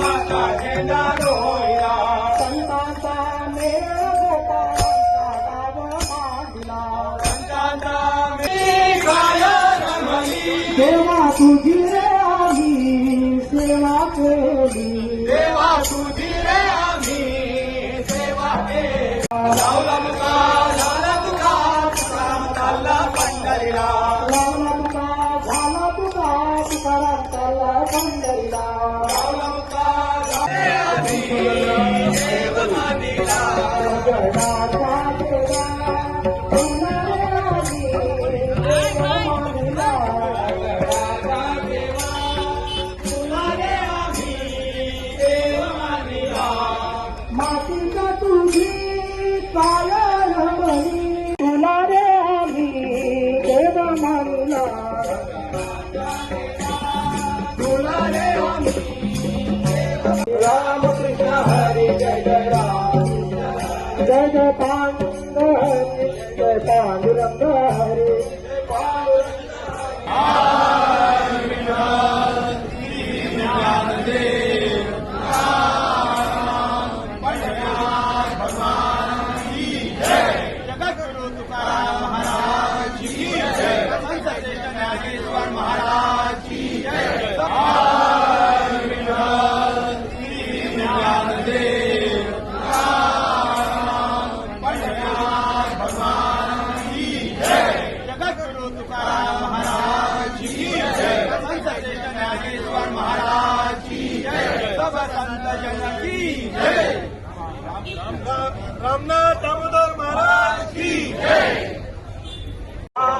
तुकारामाचा झेंडा रोविला. संतांचा मेळ गोपाळांचा गाव मांडिला. संतांचा मेळ काय रमली. देवा तुझी रे आम्ही सेवा केली. देवा तुझी रे आम्ही सेवा केली. लावला तुका झाला तुका, तुकाराम चालला पंढरीला. लावला तुका झाला तुका, तुकाराम चालला पंढरीला. लावला तुका आम्ही देव मानिला. जगाचा देवा तुला रे आम्ही देव मानिला. जगाचा देवा तुला रे आम्ही देव मानिला. मातीचा तुझी काय रमणी, तुला रे आम्ही देव मानिला. तुला रे आम्ही. राम कृष्ण हरी जय जय राम. जय जय पांडुरंग हरी, जय पांडुरंग हरी. जगद्गुरु तुकाराम महाराज की जय. संत श्रेष्ठ ज्ञानेश्वर महाराज की जय. ज्ञानदेव भगवान की जय. जगद्गुरु तुकाराम महाराज की जय. संत श्रेष्ठ ज्ञानेश्वर महाराज की जय. सब संत जन की जय. रामनाथ दामोदर महाराज की जय.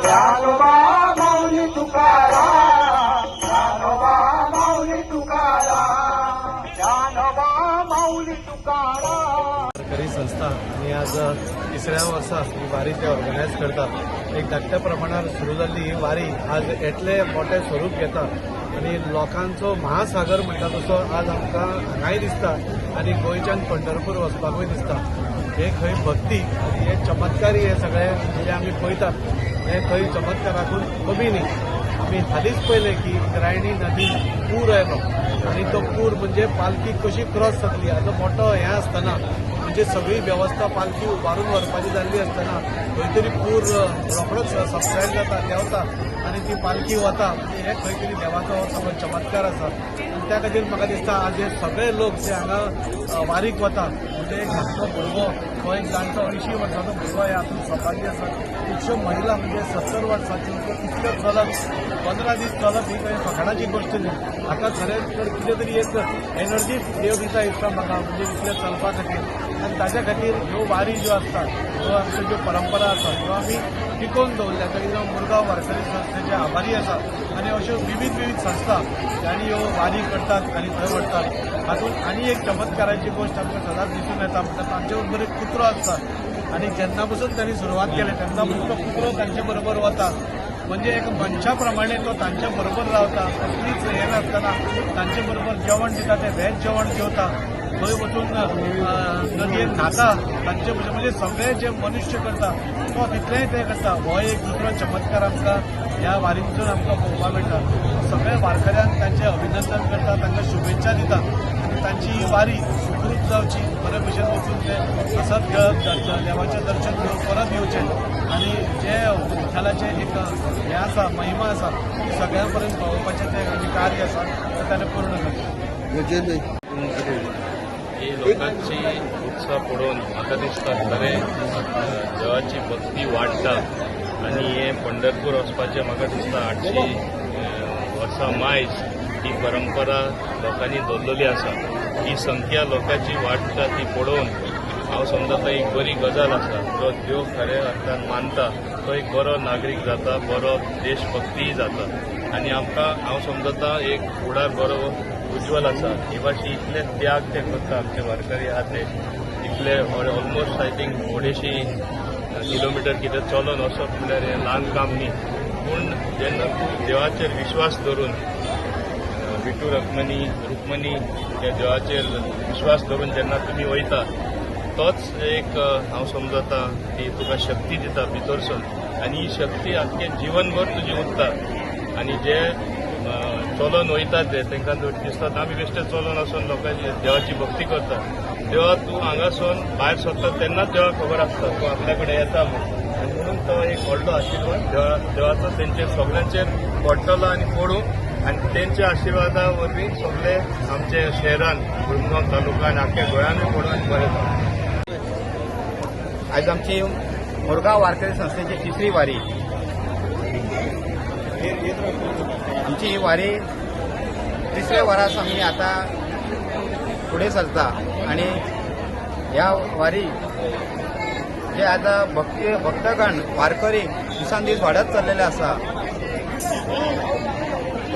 ज्ञानोबा माऊली तुकाराम, ज्ञानोबा माऊली तुकाराम, ज्ञानोबा माऊली तुकाराम. वारकरी संस्था आनी आज तिसऱ्या वर्सा ही वारी ते ऑर्गनायज करतात. एक धाकट्या प्रमाणार सुरू जाल्ली ही वारी आज एटले मोठे स्वरूप घेता आनी लोकांचो महासागर म्हणटा तसो आज आमकां हांगाय दिसता आनी गोंयच्यान पंढरपूर वचपाकूय दिसता. हे खंय भक्ती आनी हे चमत्कारी, हे सगळे जे आमी पळयतात हे खंय चमत्काराकून कमी न्ही. आमी हालींच पळयलें की इंद्रायणी नदी पूर आयलो आनी तो पूर म्हणजे पालखी कशी क्रॉस जातली हाजो मोठो हें आसतना, म्हणजे सगळी वेवस्था पालखी उबारून व्हरपाची जाल्ली आसतना खंय तरी पूर रोखडोच सबसायड जाता, देंवता आनी ती पालखी वता. म्हणजे हे खंय तरी देवाचो हो सगळो चमत्कार आसा आनी त्या खातीर म्हाका दिसता आज हे सगळे लोक जे हांगा वारीक वता, म्हणजे एक धाकटो भुरगो हो, एक जाणटो 80 वर्साचो भुरगो हे हातूंत सहभागी आसा. खुबश्यो महिला, म्हणजे 70 वर्साच्यो, इतल्यो चलत, 15 दीस चलप ही काही फकाणाची गोश्ट न्ही. हाका खरें तर कितें तरी एक एनर्जी देव दिता दिसता म्हाका, म्हणजे इतलें चलपा खातीर. आनी ताच्या खातीर ह्यो वारी ज्यो आसता, ह्यो आमच्यो ज्यो परंपरा आसा, ह्यो आमी टिकोवन दवरल्या. ताका हांव मुरगांव वारकरी संस्थेचे आभारी आसा आनी अश्यो विविध विविध संस्था जांणी ह्यो वारी करतात आनी थंय व्हरतात. हातूंत आनी एक चमत्काराची गोश्ट आमकां सदांच दिसून येता, म्हणटा तांचे बरोबर एक कुत्रो आसता आनी जेन्ना पसून तांणी सुरवात केली तेन्ना पसून तो कुत्रो तांचे बरोबर वता. म्हणजे एक मनशा प्रमाणे तो तांच्या बरोबर रावता. कसलीच हें नासतना तांचे बरोबर जेवण दिता ते व्हेज जेवण जेवता, थंय वचून नदयेन न्हाता तांचे भशेन. म्हणजे सगळे जे मनुष्य करता तो तितलेंय ते करता. हो एक दुसरो चमत्कार आमकां ह्या वारींतसून आमकां पळोवपाक मेळटा. सगळ्या वारकऱ्यांक तांचें अभिनंदन करता, तांकां शुभेच्छा दिता आनी तांची ही वारी सुखरूप जावची, बरे भशेन वचून ते हसत खेळत देवाचें दर्शन घेवन परत येवचें आनी जे विठ्ठलाचें एक हें आसा, महिमा आसा, ती सगळ्यां पर्यंत पावोवपाचें तें जें कार्य आसा तें ताणें पूर्ण करचें. ही लोकांची उत्साह पळोवन म्हाका दिसता खरें देवाची भक्ती वाडटा आनी हें पंढरपूर वचपाचें म्हाका दिसता 800 वर्सां मायज ही परंपरा लोकांनी दवरलेली आसा. ही संख्या लोकांची वाडटा ती पळोवन हांव समजता एक बरी गजाल आसा. जो देव खऱ्या अर्थान मानता तो एक बरो नागरीक जाता, बरो देशभक्तीय जाता आनी आमकां हांव समजता एक फुडार बरो उज्ज्वल आसा. हे भाशेन इतले त्याग ते करता आमचे वारकरी आहा ते इतले ऑलमोस्ट I think 250 kilometre कितें चलोन वचप म्हणल्यार हें ल्हान काम न्ही. पूण जेन्ना तूं देवाचेर विश्वास धरून, विठू रुक्मणी ह्या देवाचेर विश्वास धरून जेन्ना तुमी वयता, तोच एक हांव समजता की तुका शक्ती दिता भितरसून आनी ही शक्ती आख्खे जिवनभर तुजी उरता. आनी जे चलोन वयतात ते तांकां दिसतात आमी बेश्टे चलोन वचून लोकांची देवाची भक्ती करतात. देवा तूं हांगासून भायर सरता तेन्नाच देवाक खबर आसता तूं आपल्या कडेन येता म्हूण. आनी म्हणून तो एक व्हडलो आशिर्वाद देवाचो तेंचेर सगळ्यांचेर पडटलो आनी पडूं आनी तेंच्या आशिर्वादा वरवीं सगळे आमचे शहरान मुरगांव तालुका आनी आख्ख्या गोंयानूय पडूं आनी बरें जावं. आयज आमची मुरगांव वारकरी संस्थेची तिसरी वारी. आमची ही वारी तिसऱ्या वरास आमी आतां फुडें सरता आनी ह्या वारी जे आतां भक्तगण वारकरी दिसान दीस वाडत चल्लेले आसा.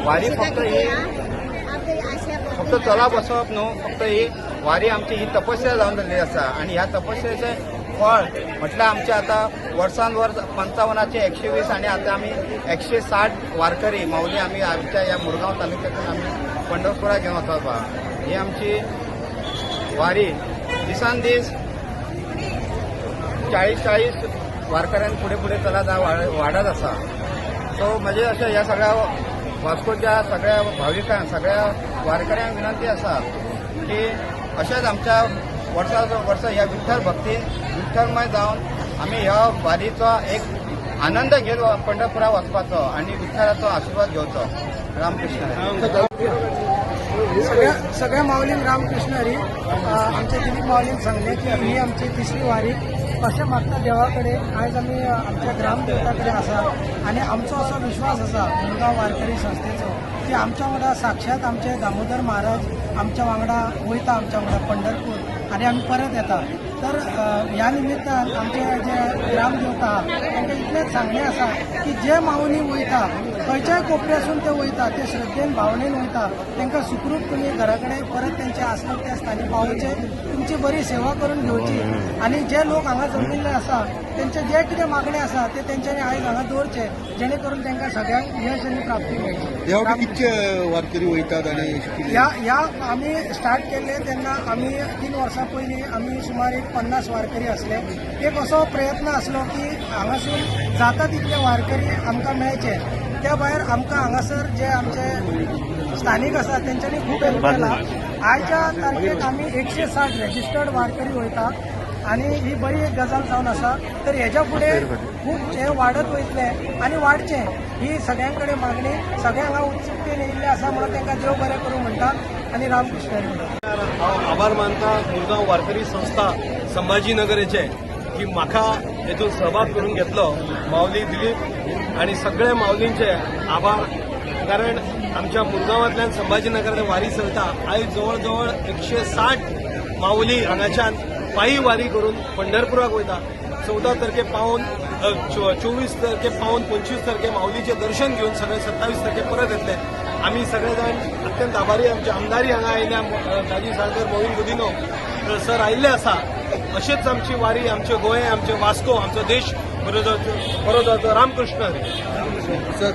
वारी फक्त ही फक्त चला बसप न्हू, फक्त ही वारी आमची ही तपस्या जावन जाल्ली आसा आनी ह्या तपस्येचें फळ म्हटल्यार आमचें आतां वर्सान वर्स 55 120 आनी आतां आमी 160 वारकरी माऊली आमी आमच्या ह्या मुरगांव तालुक्यांतून आमी पंढरपुराक घेवन वचप. ही आमची वारी दिसान दीस 40-40 वारकऱ्यां फुडें फुडें चलत वाडत आसा. सो म्हजें अशें ह्या सगळ्या वास्कोच्या सगळ्या भाविकांक सगळ्या वारकऱ्यांक विनंती आसा की अशेंच आमच्या वर्सा वर्सा ह्या विठ्ठल भक्ती विठ्ठलमय जावन आमी ह्या वारीचो एक आनंद घेत पंढरपुरा वचपाचो आनी विठ्ठलाचो आशिर्वाद घेवचो. रामकृष्ण सगळ्या माऊलींक रामकृष्ण हरी. आमच्या दिलीप माऊलींक सांगलें की ही आमची तिसरी वारी. अशें मागता देवा कडेन आयज आमी आमच्या ग्रामदेवता कडेन आसा आनी आमचो असो विश्वास आसा मुरगांव वारकरी संस्थेचो की आमच्या वांगडा साक्षात आमचे दामोदर महाराज आमच्या वांगडा वयता, आमच्या वांगडा पंढरपूर आनी आमी परत येता. तर ह्या निमित्तान आमचे जे ग्रामदेवता आहा तांकां इतलेंच सांगणें आसा की जे माऊली वयता खंयच्याय कोपऱ्यासून ते वयता ते श्रद्धेन भावनेन वयता, तांकां सुखरूप तुमी घरा कडेन परत तेंचे आसले त्या स्थानी पावोवचे, तुमची बरी सेवा करून घेवची आनी जे लोक हांगा जमिल्ले आसा तेंचे जे कितें मागणें आसा ते तेंच्यांनी आयज हांगा दवरचे, जेणे करून तांकां सगळ्यांक यश आनी प्राप्ती मेळची. ह्या फावटी कितके वारकरी वयतात आनी ह्या आमी स्टार्ट केल्ले तेन्ना आमी 3 वर्सां पयलीं आमी सुमार एक 50 वारकरी आसले. एक असो प्रयत्न आसलो की हांगासून जाता तितले वारकरी आमकां मेळचे. त्या भायर आमकां हांगासर जे आमचे स्थानीक आसा तेंच्यांनी खूब हेल्प केला. आयच्या तारखेक आमी 160 रजिस्टर्ड वारकरी वयता आनी ही बरी एक गजाल जावन आसा. तर हेज्या फुडें खूब हे वाडत वयतले आनी वाडचें ही सगळ्यां कडेन मागणी. सगळे हांगा उत्सुकतेन येयल्ले आसा म्हणून तांकां देव बरें करूं म्हणटा आनी रामकृष्ण हरी म्हणटा. हांव आभार मानता मुरगांव वारकरी संस्था संभाजीनगराचे की म्हाका हेतून सहभाग करून घेतलो. माऊली दिलीप आनी सगळे माऊलींचे आभार, कारण आमच्या मुरगांवांतल्यान संभाजीनगरांत वारी चलता. आयज जवळ जवळ 160 माऊली हांगाच्यान पायी वारी करून पंढरपुराक वयता. 14 तारखे पावन 24 तारखे पावन 25 तारखे माऊलीचें दर्शन घेवन सगळे 27 तारखे परत येतले. आमी सगळे जाण अत्यंत आभारी. आमचे आमदारी हांगा आयल्या, राजीव साळकर, मोहीन गुदिनो सर आयिल्ले आसा. अशेंच आमची वारी, आमचें गोंय, आमचें वास्को, आमचो देश बरो जावचो. रामकृष्ण हरी. सर.